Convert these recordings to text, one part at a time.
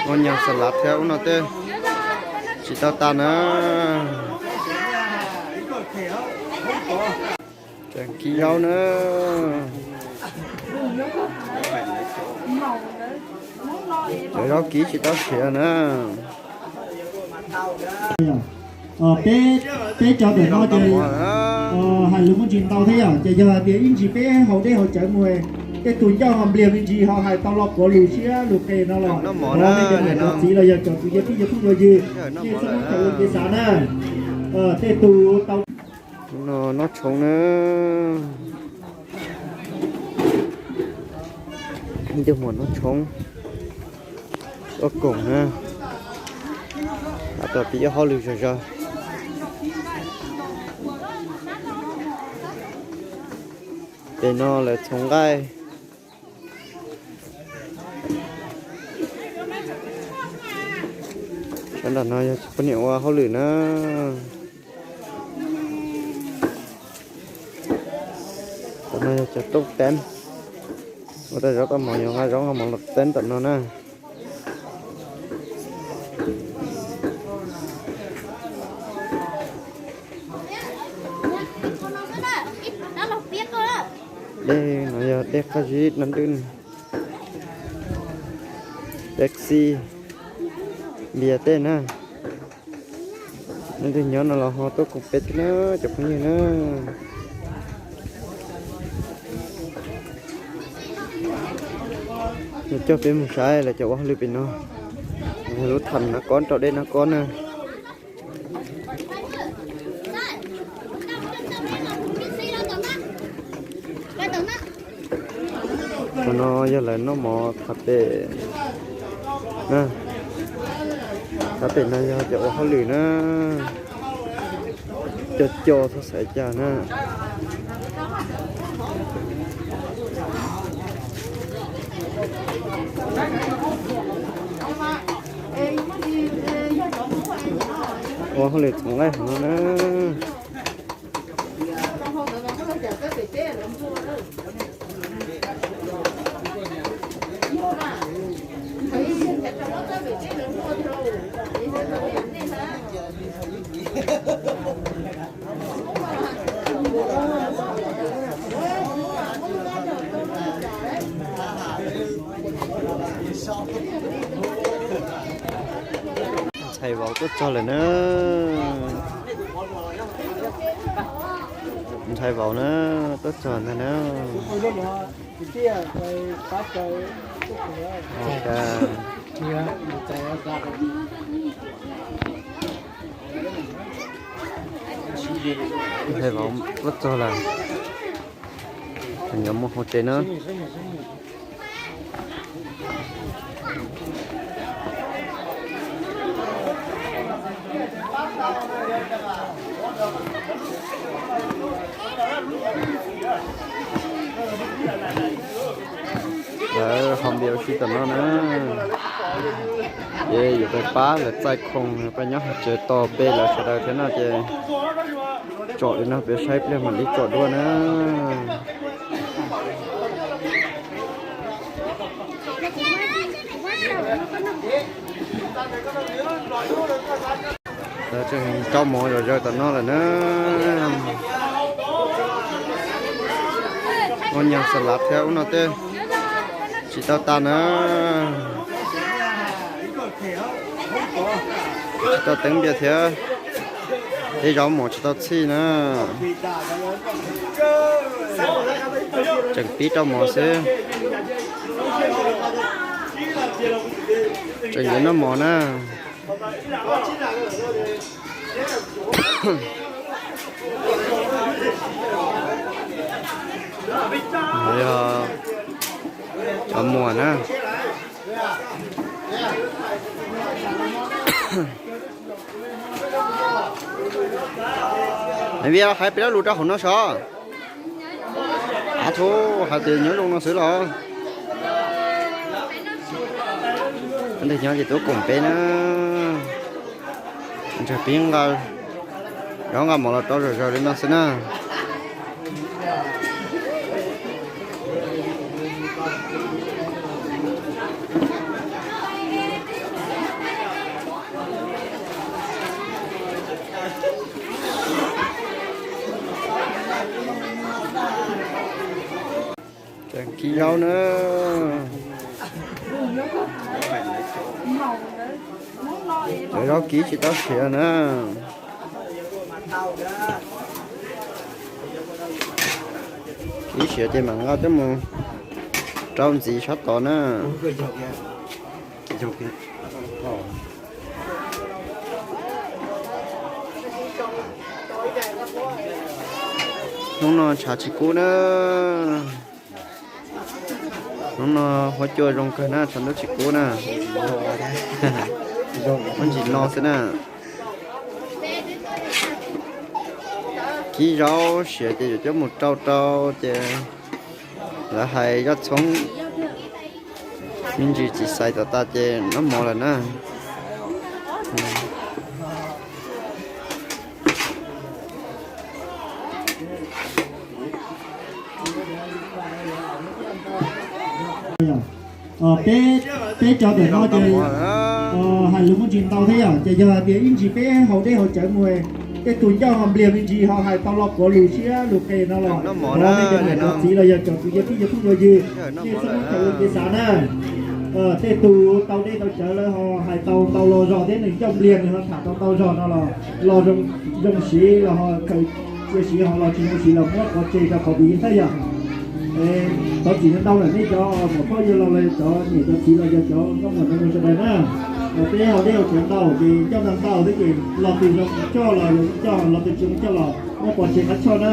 Muaj nyag xas lav thiab ub no tej tsis tau tas na. Tseem kib zaub na. Cov zaub kib tsis tau siav na. Peb, peb cov ntawm no ces hais lus muaj ntsis ntau thiab yom, ces yog hais tias ib ntsis peb haus dej haus cawv mus, tej tus ncauj ho npliag me ntsis ho hais tau lo quav lus siab lus qes no los nej cov niam cov txiv los yog cov kwv yog tij yog phooj yog ywg, nej txhob muab khaws ua kev xav na. Tej tus tau noj tshoob na. Ib tug muam noj tshoob ua koom na. Tab tom pib ua hauj lwm zog zog. Pem no lawv txhoov nqaij. Sab nram no yog cov poj niam ua hauj lwm na. Tam no yog cov rooj teeb, ua tau zaub tau mov yuav nqa zaub nqa mov los teeb tam no na. Dej no yog dej qab zib no, Pepsi, npias tej na. Nej leej twg nyob no los ho tuaj koom peb thiab na cov phooj ywg na. Nws coj peb mus saib lawv cov ua hauj lwm pem no, lub tham nab kob rau dej nab kob na. Qhov no yog lawv noj mov thav pem na. Thav pem no yog cov ua hauj lwm na. Co co txhob xaiv cas na. Ua hauj lwm txhoov nqaij hauv no na. Ntxhais vauv tuaj txog lawm na. Ntxhais vauv na, tuaj txog ntag na. Ntxhais vauv tuaj txog lawm. Tseem yuav mus hauv tsev na. Lawv ho npias ua si tom no na. Ces yuav pab lawv txais khoom pab nyob hauv tsev tos pe lawv sawv daws thiab no ces tsom li no peb saib pliag mam li tsom dua na. Lawv tseem rau mov zom zaws tom no lawm na. Muaj nyag xas lav thiab ub no tej tsis tau tas na. Tsis tau teeb npias thiab, tej zaub mov tsis tau txhij na. Tseem pib rau mov xwb. Tseem yuav noj mov na. Yog cov muam na. Nais Vias hais peb lo lus rau hauv no sov. Av txhub hais tias nyob zoo no xwb los. Leej twg nyob ces tuaj koom peb na. Ntshe pib nqa zaub nqa mov los rau zom zaws li no xwb na. Zaub na. Cov zaub kib tsis tau siav na. Kib siav ces mam nqa coj mus rau ntxiv sab tod na. Hnub no tshav tsis kub na. Hnub no huab cua zoo kawg na, tshav ntuj tsis kub na. Muab ntsis no xwb na. Kib zaub siav ces yuav coj mus rau rau ces lawv hais yoj txhoob me ntsis txiv xaiv tom tas ces noj mov lawm na. Peb, peb cov ntawm no ces hais lus muaj ntsis ntau thiab yom, ces yog hais tias ib ntsis peb haus dej haus cawv mus, tej tus ncauj ho npliag me ntsis ho hais tau lo quav lus siab lus qes no los thov nej cov niam cov txiv los yog cov kwv yog tij yog phooj yog ywg, nej txhob muab khaws ua kev xav na. Tej tus tau dej tau cawv lawv ho hais tau ntau lo zog thiab nws ncauj npliag nws ho tham tau ntau zog no los, los zoo siv los ho khaws cia siv, ho los tsis zoo siv los muab pov tseg rau qhov kuv yeej thiab yom. Thov txim ntau lawm nej cov muam phauj yawg laus los cov niam cov txiv los yog cov nkauj muam nraug nus sawv daws na. Peb haus dej haus cawv ntau ces ncauj ntau ntau thiab ces los tus zoo coj los yog coj, los tus tsis zoo coj los muab pov tseg qab choj na.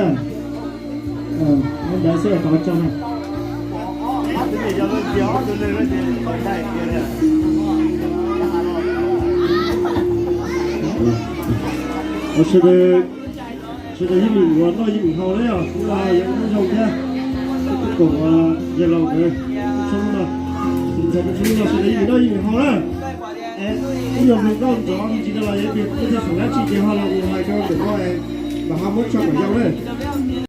Ntawd xwb, thov tsaug na. Sawv daws, sawv daws yeej ua noj yeej haus na yom, kuv los yog ib hnub zoo thiab. Koom yawg laus nkawd tshoob no, tshoob no sawv daws yeej noj yeej haus na. Ib nyuag hluas nkauj ntxov me ntsis no los yog tias muaj tej xeem dab tsi ces ho los mus hais rau ntawm no, mas ho muab tso kom yau na.